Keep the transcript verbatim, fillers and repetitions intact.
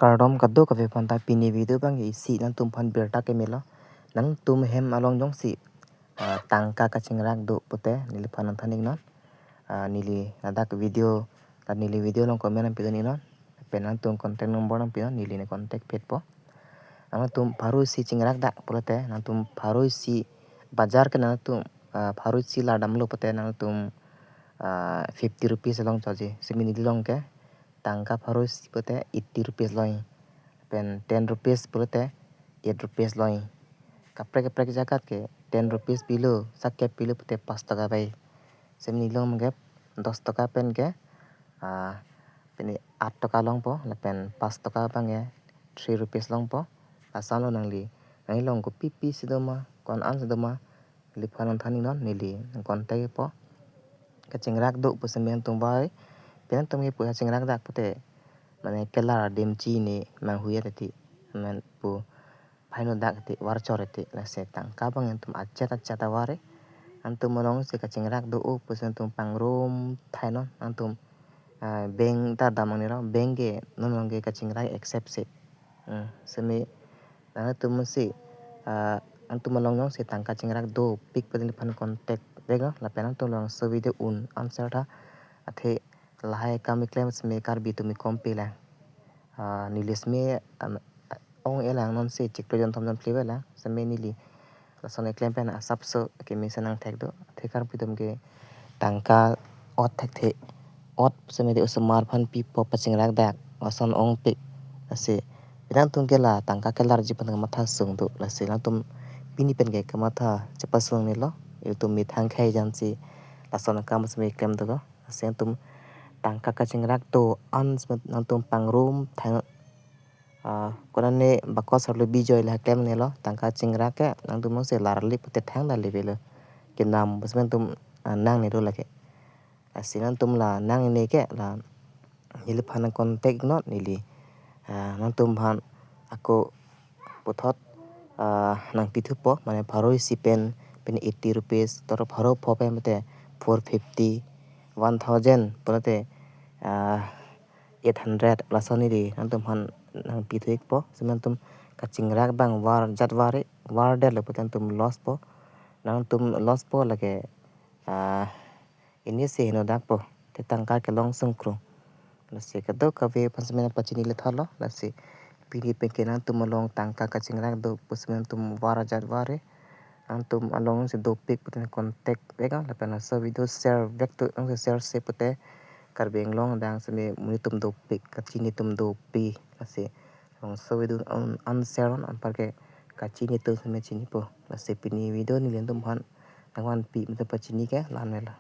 Kardom kadokave aphan ta, pini video abang isi nangtumphan birta kemelo. Nangtum hem along jongsi, ah, tangka kachingrak do pute neliphan nangthan iknon. Ah, neli ladak video, la neli video along comment nangpidun iknon. Pen nangtum contact number nangpinon, neli ne contact petpo. Nangtum pharo isi chingrak dak pulote, nangtum pharo isi bajar ke nangtum, ah, pharo isi la damlo pute nangtum, ah, fifty rupees along choji. Simi neli along ke tangka pharo isi pute eighty rupees loi. Pen ten rupees pulote eight rupees loi. Kaprek kaprek jagat ke ten rupees pilo, sak kep pilo pute pas taka bai. Simi neli along ke dos taka pen ke, ah, pini aat taka longpo, lapen pas taka abang ke three rupees longpo. Lason lo nangli, nangli along kopi pisi doma, ko-an ansi doma, neliphan nangthan iknon, neli nang contact po. Kachingrak do pu simi nangtum bai, pen nangtum ke pu kachingrak dak pute, mane kelar adim chini manghu ya tati, mane pu phaino dak ti, var chor ti, lasi tangka abang nangtum achet achet avar-e. Nangtum alongsi kachingrak do o pusi nangtum pangrum thainon, nangtum, ah, bank ta dam nangne lo, bank ke non along ke kachingrak accept si. Hmm, simi nangtum si, ah, nangtum along jongsi tangka chingrak dopik pute neliphan contact veknon, lapen nangtum labangso video un answer tha, athe lahai akam keklem simi Karbi atum ikom pila. Ah, neli simi, am, ong-e lang, nonsi chiklo jonthom jonphli ave lang, simi neli lason keklem pen asapso kemesen nangthek do. Athe Karbi atum ke tangka ot thekthe, ot simi de osomar aphan pipo pachingrak dak, lason ongpik. Lasi pi nangtum ke la tangka kelarji aphan kamatha sung do, lasi nangtum pini pen ke kamatha chepasung nelo, ilitum methang khei jansi lason akam simi klem dolo. Lasi nangtum tangka kachingrak do-an simi nangtum pangrum thang, ah, konane bakos arlo Bijoy la klem nelo, tangka chingrak ke nangtum alongsi larli pute thang dali avelo. Kenam bas nangtum, ah, nangne do lake. Lasi nangtum la nangne ke la neliphan nang contact iknon, neli, ah, nangtum aphan ako puthot, ah, nangpithupo, mane pharo isi pen, pen eighty rupees, toro pharo pho pen pute four fifty, one thousand pulote, ah, eight hundred, lason neli nangtum aphan nangpithu ikpo. Simi nangtum kachingrak abang var jat var-e, vardetlo pute nangtum loss po. Nangtum loss po lake, ah, ini si heno dakpo, te tangka kelong sungkrung. Lasi kadokave aphan simi nangpachini le thalo, lasi pini pen ke nangtum along tangka kachingrak do pu simi nangtum var jat var-e. Nangtum alongsi dopik pute contact veknon, lapen laso video share vek tu, nangsi share se pute Karbi Anglong adang simi monit atum dopik, kachini atum dopi, lasi labangso video un, un share non, anparke kachini atum simi chinipo. Lasi pini video neli nangtum aphan nangvanpi mate pachini ke la-an melo.